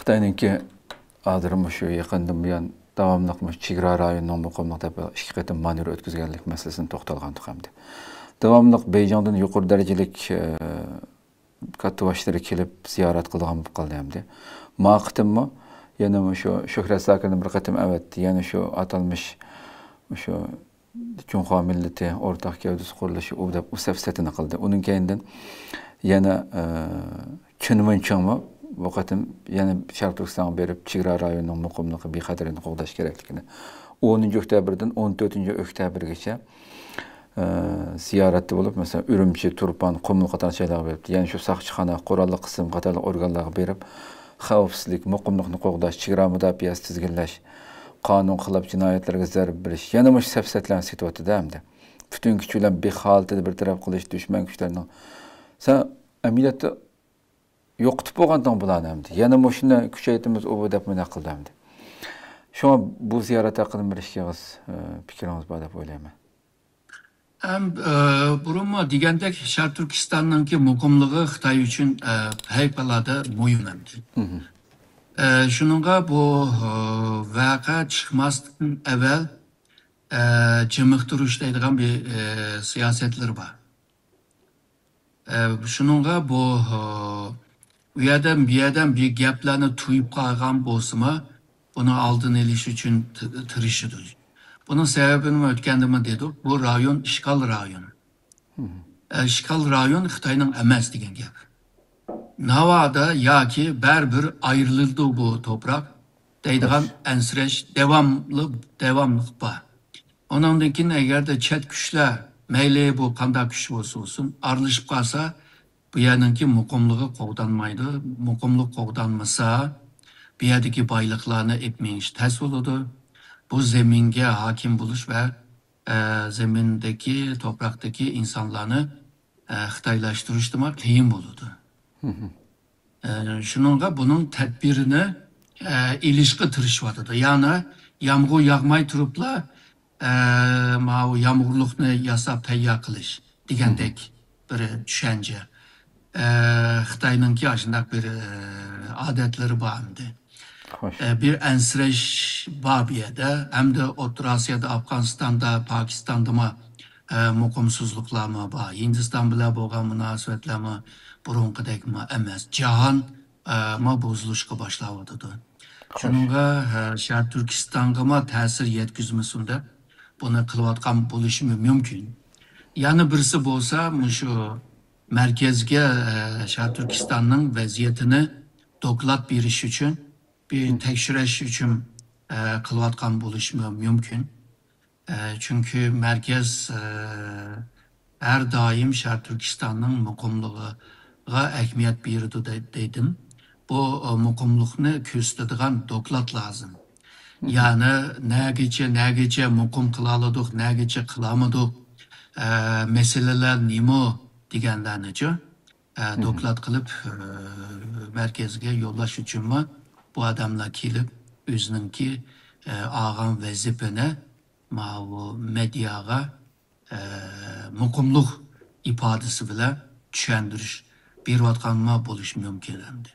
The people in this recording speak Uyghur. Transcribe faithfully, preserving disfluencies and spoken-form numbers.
خىتاينىڭكى ھازىر مۇشۇ يېقىندىن بۇيان داۋاملىق مۇشۇ چېگرا رايونىنىڭ مۇقىملىقى دەپ ئىككى قېتىم مانېۋىر ئۆتكۈزگەنلىك مەسىلىسىنى توختالغانتۇق ئەمدى. داۋاملىق بېيجىڭدىن يۇقىرى دەرىجىلىك، ئە، كاتتىباشلىرى كېلىپ زىيارەت قىلىدىغان بولۇپ قالدى ئەمدى. ما قېتىممۇ يەنە مۇشۇ شۆھرەت زاكىرنى بىر قېتىم ئەۋەتتى. يەنە شۇ ئاتالمىش مۇشۇ جۇڭخۇا مىللىتى ئورتاق گەۋدىسى قۇرۇلۇشى ئۇ دەپ ئۇ سەپسەتىنى قىلدى. ئۇنىڭ كەينىدىن يەنە، ئە، چېن ۋېنچىڭمۇ بۇ قېتىم يەنە شەرقىي تۈركىستانغا بېرىپ، چېگرا رايونىنىڭ مۇقىملىقى، بىخەتەرلىكىنى قوغداش كېرەكلىكىنى، ئونىنچى ئۆكتەبىردىن ئون تۆتىنچى ئۆكتەبىرگىچە، ئە، زىيارەتتە بولۇپ، مەسىلەن، ئۈرۈمچى، تۇرپان، قۇمۇل قاتارلىق جايلارغا بېرىپتۇ. يەنە شۇ ساقچىخانا، قوراللىق قىسىم قاتارلىق ئورگانلارغا بېرىپ، خەۋپسىزلىك، مۇقىملىقنى قوغداش، چېگرا مۇداپىئەسى تىزگىنلەش، قانۇن خىلاپ جىنايەتلەرگە زەربە بېرىش، يەنە مۇشۇ سەپسەتىلەرنى سېتىۋاتىدۇ ئەمدى. پۈتۈن كۈچ بىلەن بىخ ھالىتىدە بىر تەرەپ قىلىش، دۈشمەن كۈچلىرىنىڭ، سەن ئەمەلىيەتتە يوقىتىپ بولغانتىڭ بۇلارنى ئەمدى. يەنە مۇشۇنى كۈچەيتىمىز، ئۇ بۇ دەپ مۇنداق قىلدى ئەمدى. شۇڭا بۇ زىيارەت ھەققىدە بىر ئىككى ئېغىز، ئە، پىكرىڭىز بار دەپ ئويلايمەن. ھەم، ئە، بۇرۇنمۇ دېگەندەك، شەرقىي تۈركىستاننىڭكى مۇقىملىقى خىتاي ئۈچۈن، ئە، پەۋقۇلئاددە مۇھىم ئەمدى. ئە، شۇنىڭغا بۇ، ئە، ۋەقە چىقماستىن ئەۋۋەل، ئە، جىمىقتۇرۇش دەيدىغان بىر، ئە، سىياسەتلىرى بار. ئە، شۇنىڭغا بۇ، ئە، ئۇ يەردىن، بۇ يەردىن بىر گەپلەرنى تۇيۇپ قالغان بولسىمۇ، بۇنىڭ ئالدىنى ئېلىش ئۈچۈن تى-، تىرىشىدۇ. بۇنىڭ سەۋەبىنىمۇ ئۆتكەندىمۇ دېدۇق، بۇ رايون ئىشغال رايونى. ئە، ئىشغال رايون خىتاينىڭ ئەمەس دېگەن گەپ. ناۋادا ياكى بەرىبىر ئايرىلىدۇ بۇ توپراق دەيدىغان ئەنسىرەش داۋاملىق، داۋاملىق بار. ئۇنىڭدىن كېيىن ئەگەردە چەت كۈچلەر، مەيلى بۇ قانداق كۈچ بولسا بولسۇن، ئارىلىشىپ قالسا، بۇ يەرنىڭكى مۇقىملىقى قوغدانمايدۇ. مۇقىملىق قوغدانمىسا، بۇ يەردىكى بايلىقلارنى ئېلىپ مېڭىش تەس بولىدۇ. بۇ زېمىنگە ھاكىم بولۇش ۋە، ئە، زېمىندىكى، توپراقتىكى ئىنسانلارنى، ئە، خىتايلاشتۇرۇشتىمۇ قىيىن بولىدۇ. ئە، شۇنىڭغا بۇنىڭ تەدبىرىنى، ئە، ئېلىشقا تىرىشىۋاتىدۇ. يەنى يامغۇر ياغماي تۇرۇپلا، ئە، ماۋۇ يامغۇرلۇقنى ياساپ تەييار قىلىش دېگەندەك بىر چۈشەنچە. ئە، خىتاينىڭكى ئاشۇنداق بىر، ئە، ئادەتلىرى بار ئەمدى. خوش. ئە، بىر ئەنسىرەش بار بۇ يەردە. ھەمدە ئوتتۇرا ئاسىيادا، ئافغانىستاندا، پاكىستاندىمۇ، ئە، مۇقىمسىزلىقلارمۇ بار. ھىندىستان بىلەن بولغان مۇناسىۋەتلەرمۇ بۇرۇنقىدەكمۇ ئەمەس. جاھان، ئە، ما بۇزۇلۇشقا باشلاۋاتىدۇ. خوش. شۇنىڭغا، ئە، شەرقىي تۈركىستانغىمۇ تەسىر يەتكۈزمىسۇن دەپ، بۇنى قىلىۋاتقان بولۇشى مۇ-، مۇمكىن. يەنە بىرسى بولسا، مۇشۇ مەركەزگە، ئە، شەرقىي تۈركىستاننىڭ ۋەزىيىتىنى دوكلات بېرىش ئۈچۈن، بىر تەكشۈرۈش ئۈچۈن، ئە، قىلىۋاتقان بولۇشى مۇ-، مۇمكىن. ئە، چۈنكى مەركەز، ئە، ھەر دائىم شەرقىي تۈركىستاننىڭ مۇقىملىقىغا ئەھمىيەت بېرىدۇ دە-، دېدىم. بۇ، ئە، مۇقىملىقنى كۆرسىتىدىغان دوكلات لازىم. يەنى نەگىچە، نەگىچە مۇقىم قىلالىدۇق، نەگىچە قىلالمىدۇق، ئە، مەسىلىلەر نېمە دېگەنلەرنىچۇ، ئە، دوكلات قىلىپ، ئە، مەركەزگە يوللاش ئۈچۈنمۇ بۇ ئادەملەر كېلىپ، ئۆزىنىڭكى، ئە، ئالغان ۋەزىپىنى ماۋۇ مېدىياغا، ئە، مۇقىملىق ئىپادىسى بىلەن چۈشەندۈرۈش بېرىۋاتقانمۇ بولۇشى مۇمكىن ئەمدى.